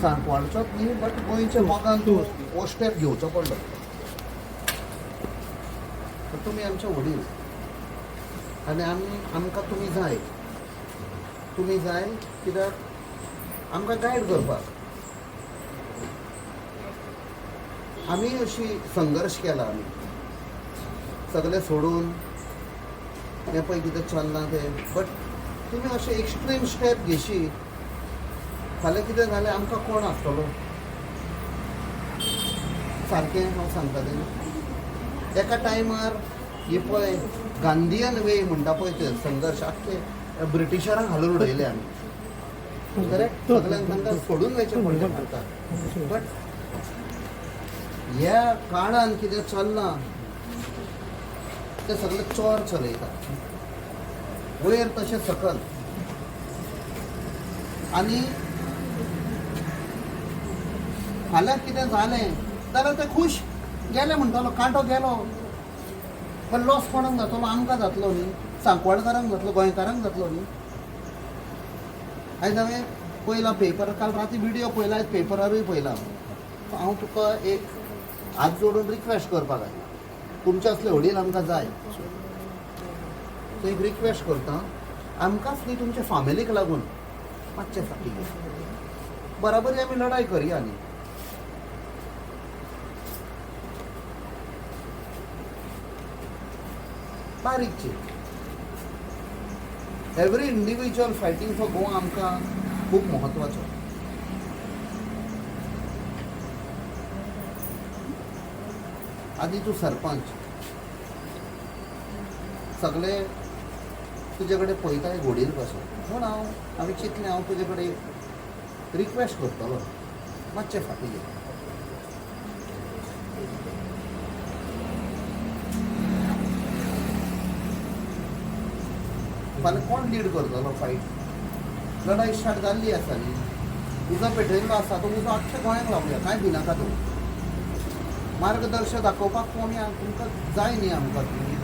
सांकवाळचोच न्ही बट गोंयच्या मोगान तूं हो स्टेप घेवचो पडलो. तर तुमी आमचे वडील आनी आमी आमकां तुमी जाय, तुमी जाय कित्याक आमकां गायड करपाक. आमी अशी संघर्श केला, आमी सगळें सोडून हें पळय कितें चल्लां तें. बट तुमी अशें एक्स्ट्रीम स्टेप घेशी, फाल्यां कितें जालें आमकां कोण आसतलो? सारकें हांव सांगता तें. एका टायमार ही पळय गांधीयन वे म्हणटा पळय ते संघर्श आख्खे ब्रिटिशरांक घालून उडयले आमी, करेक्ट? सगळ्यांक तांकां सोडून वयचें पडलें भारताक. बट ह्या काळान कितें चल्लां तें सगळें चोर चलयता, वयर तशें सकल. आनी फाल्यां कितें जालें जाल्यार ते खूश गेले म्हणटलो, कांटो गेलो. पण लॉस कोणाक जातलो? आमकां जातलो न्ही, सांकवाळकारांक जातलो, गोंयकारांक जातलो न्ही. आयज हांवें पयला पेपर, काल राती व्हिडियो पळयला, आयज पेपरारूय पळयला. हांव तुका एक हात जोडून रिक्वेस्ट करपाक आयला, तुमचे असले वडील आमकां जाय. सो एक रिक्वेस्ट करता, आमकांच न्ही तुमच्या फामिलीक लागून मातशें फाटीं घे. बराबरी आमी लढाय करया न्ही. बारीकची every individual fighting for Goa आमकां खूब म्हत्वाचो. आदी तूं सरपंच, सगळे तुजे कडेन पळयता एक वडील कसो, म्हूण हांव हांवें चिंतलें हांव तुजे कडेन रिक्वेस्ट करतलो, मातशें फाटीं घे. फाल्यां कोण लीड करतलो फायट? लढाई स्टार्ट जाल्ली आसा न्ही, उजो पेटयल्लो आसा तो उजो आख्ख्या गोंयांक लावया, कांय भिनाका तूं. मार्गदर्शक दाखोवपाक कोण या तुमकां जाय न्ही आमकां तुमी.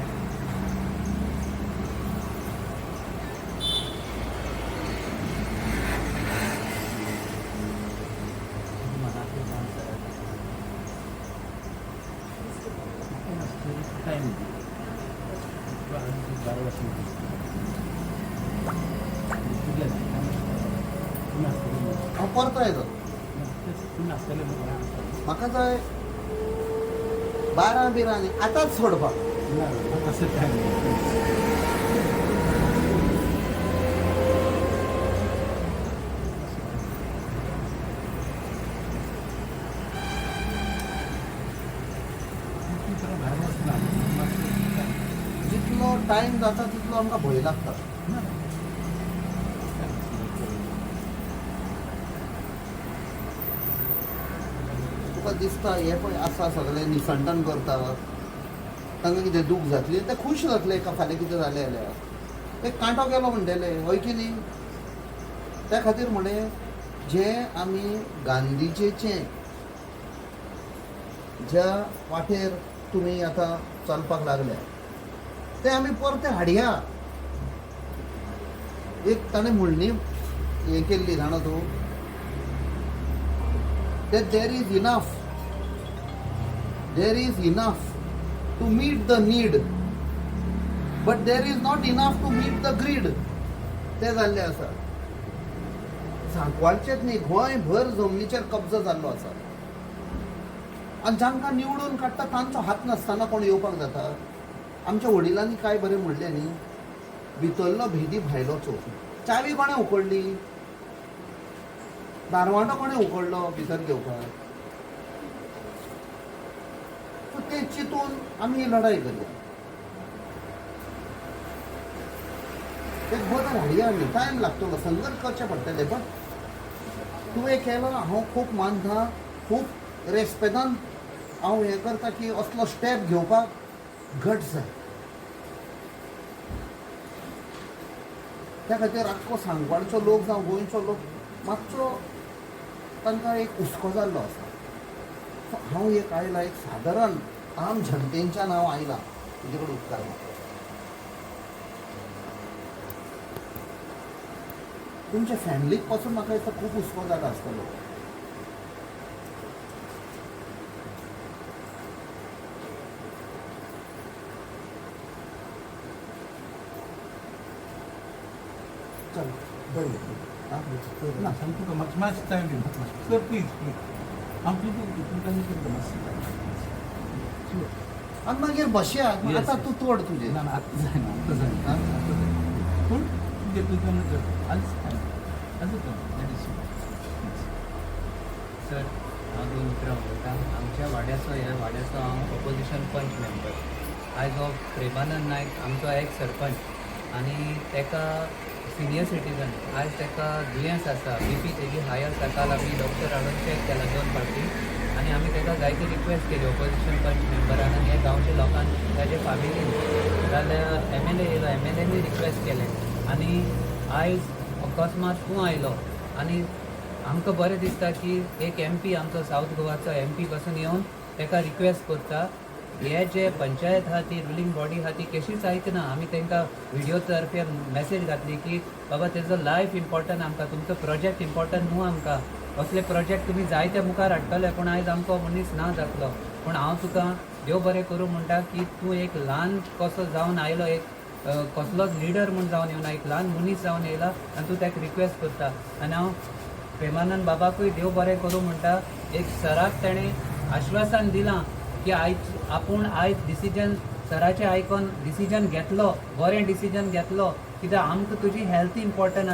हांव परतो येतो, म्हाका जाय 12 बिरां न्ही, आतांच सोडपाक. जितलो टायम जाता तितलो आमकां भंय लागता. तुका दिसता हे पळय आसा सगळे निसंटन करता, तांकां कितें दूख जातली, ते खूश जातले का फाल्यां कितें जालें जाल्यार एक कांटो गेलो म्हणटले, हय की न्ही? त्या खातीर म्हणें जे आमी गांधीजीचें ज्या वाटेर तुमी आतां चलपाक लागल्या ते आमी परते हाडया. एक ताणें म्हणणी हें केल्ली जाणा तूं, that there is enough, there is enough to meet the need, but there is not enough to meet the greed. तें जाल्लें आसा. सांकवाळचेच न्ही, गोंयभर जमनीचेर कब्जो जाल्लो आसा. आनी जांकां निवडून काडटा तांचो हात नासतना कोण येवपाक जाता? आमच्या वडिलांनी काय बरें म्हणलें न्ही, भितरलो भेदी भायलो चोर. चावी कोणें उखडली? दारवांटो कोणें उखडलो भितर घेवपाक? तें चिंतून आमी ही लढाई करया, एक बदल हाडया आमी. टायम लागतलो, संघर्श करचे पडटले, बट तुवें केलो हांव खूब मानता, खूब रेस्पेदान हांव हें करता की असलो स्टेप घेवपाक घट जाय. त्या खातीर आख्खो सांकवाळचो लोक जावं गोंयचो लोक मातसो तांकां एक हुस्को जाल्लो आसा. सो हांव एक आयला, एक सादारण आम जनतेंच्यान हांव आयला तुजे कडेन उपकार मागपाक. तुमच्या फॅमिलीक पासून म्हाका दिसता खूब हुस्को जाला आसतलो. हा? ना. सांग तुका म्हाका मातशें टायम दी म्हाका मातशें. सर प्लीज प्लीज, हांव तुका तुमकां हें करता मातशें. शुअर. आनी मागीर बसया. Yes, आतां yes. तूं तोड तुजें. ना ना, आतां जायना, आतां जायना. हा? आतां जायना, पूण तुजें तुजें करता आजच टायम, आजच टायम, that is. Sir, हांव दोन उतरां उलयतां. आमच्या वाड्याचो, ह्या वाड्याचो हांव ऑपोजिशन पंच मेंबर. आयज हो प्रेमानंद नायक आमचो एक्स सरपंच आनी ताका सिनियर सिटीजन, आयज ताका दुयेंस आसा, बीपी तेजी हाय आसा. काल आमी डॉक्टर हाडून चॅक केला दोन फावटी आनी आमी ताका जायती रिक्वेस्ट केली ऑपोजिशन पंच मेंबरान आनी ह्या गांवच्या लोकांक, ताजे फामिलीन. जाल्यार एमएलए येयलो, एमएलएनी रिक्वेस्ट केलें आनी आयज अकस्मात तूं आयलो आनी आमकां बरें दिसता की एक एमपी, आमचो सावथ गोवाचो एमपी पासून येवन ताका रिक्वेस्ट करता. हे जे पंचायत आहा ती रुलींग बॉडी आहा ती कशीच आयकना. आमी तांकां व्हिडिओ तर्फे मॅसेज घातली की बाबा तेजो लायफ इम्पॉर्टंट आमकां, तुमचो प्रोजेक्ट इम्पॉर्टंट न्हू आमकां. असले प्रोजेक्ट तुमी जायते मुखार हाडटले पूण आयज आमकां मनीस ना जातलो. पूण हांव तुका देव बरें करूं म्हणटा की तूं एक ल्हान कसो जावन आयलो, एक कसलोच लिडर म्हूण जावन येवना, एक ल्हान मनीस जावन येयला आनी तूं ताका रिक्वेस्ट करता. आनी हांव प्रेमानंद बाबाकूय देव बरें करूं म्हणटा. एक सराक ताणें आश्वासन दिलां की आयज आपूण आयज डिसिजन सराचें आयकोन डिसिजन घेतलो, बरें डिसिजन घेतलो, कित्याक आमकां तुजी हेल्थ इम्पॉर्टंट आसा.